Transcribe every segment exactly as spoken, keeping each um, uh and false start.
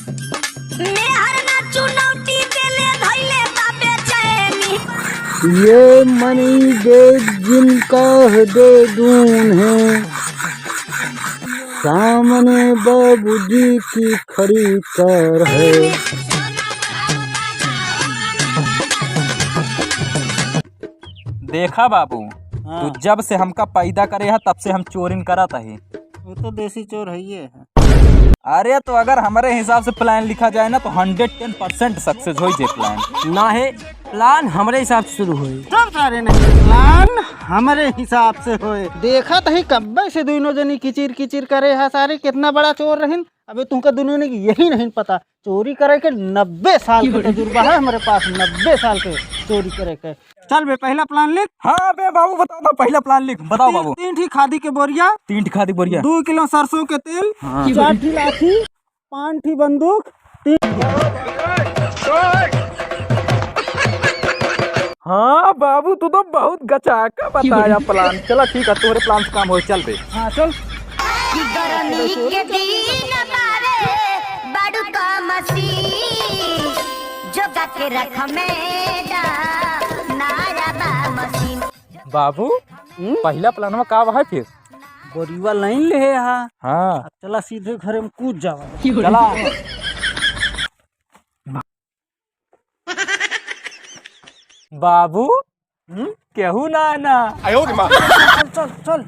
मेहर ना चुनौती देले धइले बा बेचैनी। ये मनी बैग जिनका है दे दूँ उन्हें, सामने बाबूजी की खड़ी कार है। देखा बाबू, हाँ। तू जब से हमका पैदा करे है तब से हम चोरिन करत ही। वो तो देसी चोर है ये है। अरे, तो अगर हमरे हिसाब से plan लिखा जाए ना, तो hundred ten percent success होई जे plan। ना है, plan हमरे हिसाब से शुरू होई। सब सारे नहीं, plan हमरे हिसाब से होए। देखत ही कब्बे से दुइनो जनी किचिर किचिर करे है सारे, कितना बड़ा चोर रहिन। अबे तुमका दुनिया ने यही नहीं पता, चोरी करे के नब्बे साल के तजुर्बा है हमरे पास, नब्बे साल के चोरी करे के। चल बे, पहला plan लिख। हाँ बे बाबू, बताओ, बताओ, पहला plan लिख, बताओ तीन, बाबू। तीन ठी खादी के बोरिया, तीन ठी खादी बोरिया। दो किलो सरसों के तेल, हाँ। चार ठी लाठी, पाँच ठी बंदूक, तीन हाँ बाबू, तू तो बहुत गचाका बताया plan। चला ठीक है, तोहरे plan से काम होई, चल बे। हाँ, चल। गर्मी के दिन बावे, बड़ू का मसीन, जोगा के रख मेरा, नारा बा मसीन। बाबू, हम्म? पहिला planवा का बा फिर? बोरिया लाइन ले हा। हाँ। अब चला सीधे घरे में कूद जावा। चला। बाबू, हम्म? केहू ना आना। चल, चल, चल।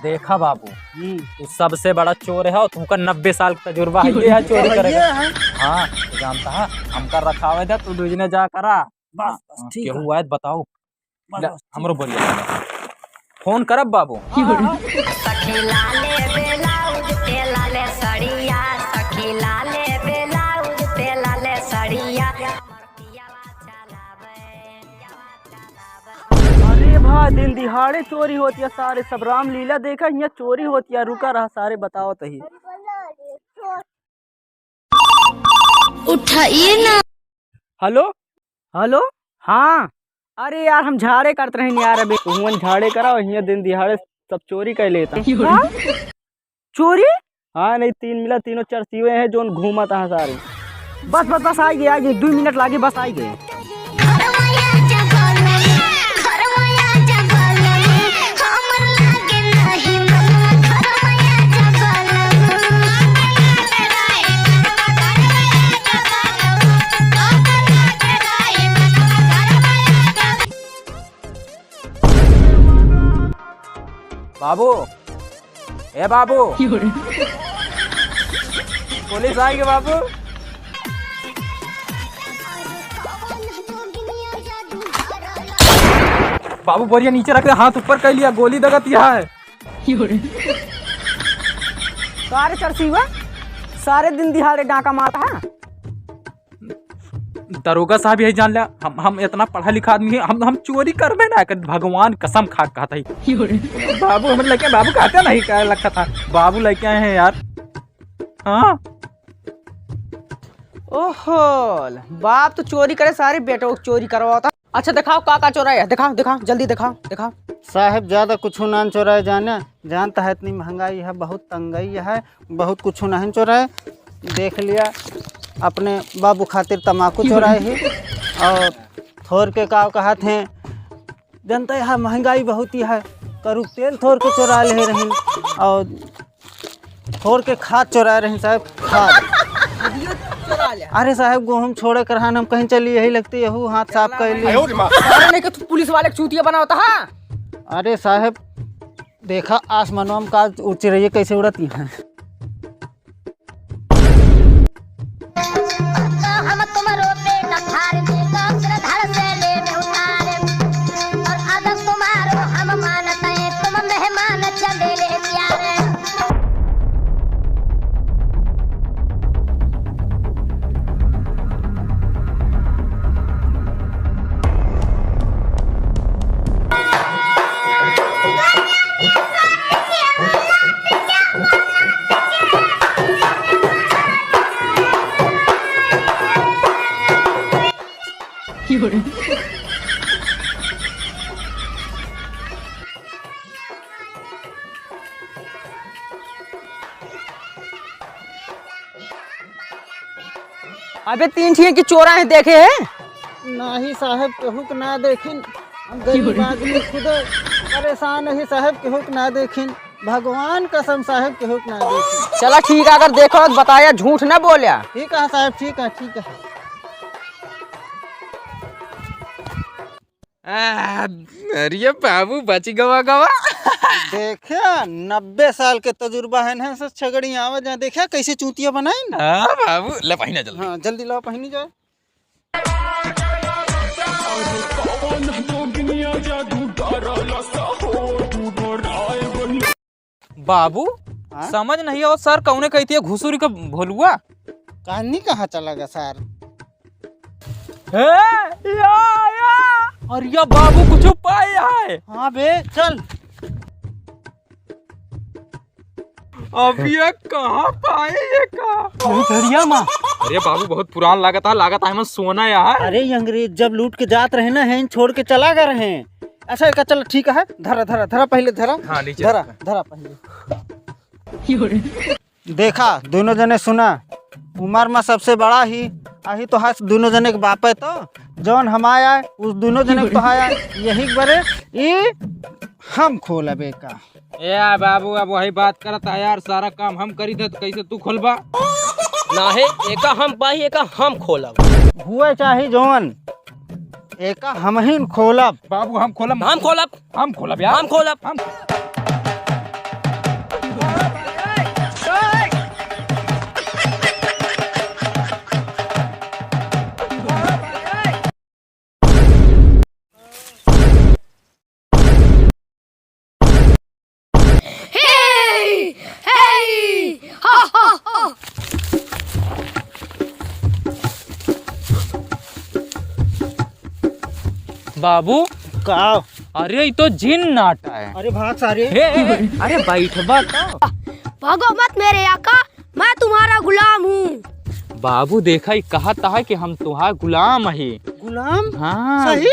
देखा बाबू, हम्म। तू सबसे बड़ा चोर है और तुमका नब्बे साल का तजुर्बा है, ये है चोरी तो करेगा। ये है। हाँ, तू जानता है, हमका रखावे दे, तू दूजने जा करा। बस, बस, हाँ, ठीक केहू है। आए तो बताओ। बस, ले, बस, ठीक। हमरो बोरिया। फोन करब बाबू। सखी लाले ब्लाउज पे लाले सड़िया, सखी लाले ब्लाउज पे लाले सड़िया। अरे भाई, दिन दिहाड़े चोरी होती है सारे, सब रामलीला देखा, यहाँ चोरी होती है। रुका रहा सारे, बताओ तही। उठाइए ना। हेलो, हेलो, हाँ, अरे यार, हम झाड़े करत रहे यार, अबे तुहन झाड़े करा, हियाँ दिन दिहाड़े सब चोरी कर लेता। हाँ? चोरी? हाँ, नहीं, तीन मिला, तीनों चरसीवे हैं, जोन घूमत हैं सारे। बस, बस, बस, आ गए, आ गए, दो मिनट लागे, बस, आ गए। बाबू, ए बाबू। पुलिस आएगी बाबू। बाबू बोरिया नीचे रख दे, हाथ ऊपर कर लिया, गोली दगत यह है। का रे चरसीवा, सारे दिन दिहाड़े डाका मारत है। दरोगा साहब यही जान लिया, हम, हम इतना पढ़ा लिखा आदमी है, हम, हम चोरी करबे ना कर, भगवान कसम खा के कहत ही। बाबू हमरे लइके, बाबू कहते नहीं कहे लगता था, बाबू लइके आए हैं यार। हाँ। ओहो, बाप तो चोरी करे, सारे बेटो चोरी करवाता। अच्छा, देखाओ, का, का चोराया है? देखाओ, देखाओ, जल्दी देखाओ, देखाओ। साहेब, ज्यादा कुछु ना चोराए जाने, जानता है, इतनी महंगाई है, बहुत तंगाई है, बहुत कुछु नहीं चोराए। देख लिया, अपने बाबू खातिर तमाकू चोराए ही, और थोर के का कहत हैं, जनता यहाँ महंगाई बहुत ही है, करू तेल थोर के चोरा ले रही, और थोर के खाद चोरा रही साहेब, खाद। अरे साहेब, गोहूम छोड़े करहान हम कहीं चली, यही लगती, यहू हाथ साफ कर ली। अरे नहीं कि तू पुलिस वाले के चूतिया बनावता है। अरे साहेब, देखा आसमानवा में का उड़ चिरैया कैसे उड़ती हैं। हम तुम्हारो पेट फाड़ देगा, सिर धड़ से ले उतारे। और अगर तुम्हारो हम मानते, तुम मेहमान चले प्यारे। अबे तीन ठिया की चोरा है, देखे है? नाही साहेब, केहू के ना देखिन। हम गरीब आदमी खुद परेशान ही साहेब, केहू के ना देखिन। भगवान कसम साहेब, केहू के ना देखिन। चला ठीक है, अगर देखो तो बताया, झूठ ना बोल्या। ठीक है साहेब, ठीक है, ठीक है। आ, अरे बाबू, बची गवा गवा। देखा, नब्बे साल के तजुर्बा है ना, से छगड़ी आवे जा, देखा कैसे चूतिया बनाइन। हाँ बाबू, ले पहिना जल्दी। हाँ, जल्दी लाओ, पहिनी जाए। बाबू, हाँ? समझ नहीं आओ सर, कौने कहती है घुसुरी का भोलुआ? कहानी कहाँ चला गया सर? हे, या, या। अरे या बाबू, कुछ पाए है? हाँ बे, चल। अब ये कहाँ पाए ये का? वही घड़िया मा। अरे बाबू, बहुत पुरान लागत है, लागत है एमन सोना यार। अरे, ये अंग्रेज जब लूट के जात रहे ना, हैं छोड़ के चला गए रहे। अच्छा, एका चल, ठीक है, धरा, धरा, धरा, पहले धरा। हाँ, नीचे धरा, रख। धरा पहले। देखा, दोनों जने सुना, उमर मा सबसे बड़ा ही, आही तोहार दोनों जने के बाप है, तो जौन हमार आए, उस दोनों जने के तोहार आए, यही बरे ई हम खोलबे का। ए बाबू, अब वही बात करत है यार, सारा काम हम करी थे, तो कैसे तू खोलबा? नाहीं, एका हम पाई, एका हम खोलब। हुए चाही जौन, एका हमहिन खोलब। बाबू, हम खोलब। हम खोलब। हम खोलब यार। हम खोलब। हम हे! हे! हा, हा, हा। बाबू। का? अरे, ई तो जिन नाटा है। अरे, भाग सारे। हे, हे, हे, अरे, बैठबा तो। भागो मत मेरे आका, मैं तुम्हारा गुलाम हूँ। बाबू, देखा, ई कहत है कि हम तुम्हारा गुलाम ही। गुलाम? हाँ। सही?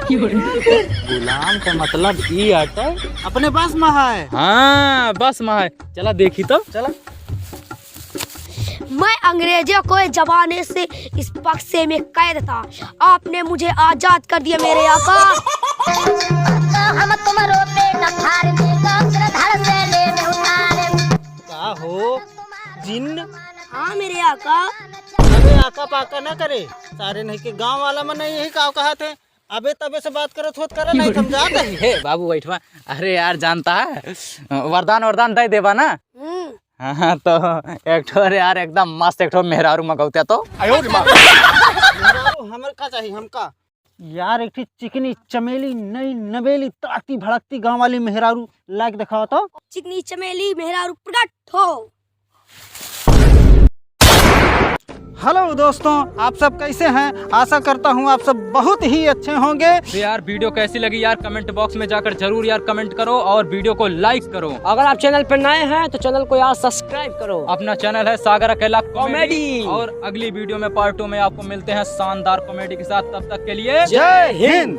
गुलाम का मतलब ई आटा। अपने बस मा है। हाँ, बस मा है। चला देखी तो। चला। मैं अंग्रेजों को इस जमाने से, इस बक्से में कैद था, आपने मुझे आजाद कर दिया मेरे आका। हम तुम्हारो पेट फाड़ देगा, सिर धड़ से ले उतारे। का हो जिन? हाँ मेरे आका। अबे आका पाका ना करे, सारे नहीं के गांव वाला मन यही का कहत है। अबे तबे से बात करत होत करा, नहीं समझात है। हे बाबू बैठवा, अरे यार जानता है, वरदान वरदान दे देबा ना। हम्म। हाँ, तो एक ठो, अरे यार, एकदम मस्त एक ठो मेहरारू मगौत्या तो। आयो रे माँ। मेहरारू हमर का चाही, हमका? यार, एक ठो चिकनी चमेली, नई नवेली, तड़कती भड़कती गाँव वाली मेहरारू लाइक देखावा तो। चिकनी चमेली मेहरारू प्रकट हो। हेलो दोस्तों, आप सब कैसे हैं? आशा करता हूँ आप सब बहुत ही अच्छे होंगे। तो यार, वीडियो कैसी लगी यार, कमेंट बॉक्स में जाकर जरूर यार कमेंट करो और वीडियो को लाइक करो। अगर आप चैनल पर नए हैं तो चैनल को यार सब्सक्राइब करो। अपना चैनल है सागर अकेला कॉमेडी। कॉमेडी। और अगली वीडियो में, पार्ट टू में आपको मिलते हैं शानदार कॉमेडी के साथ। तब तक के लिए जय हिंद।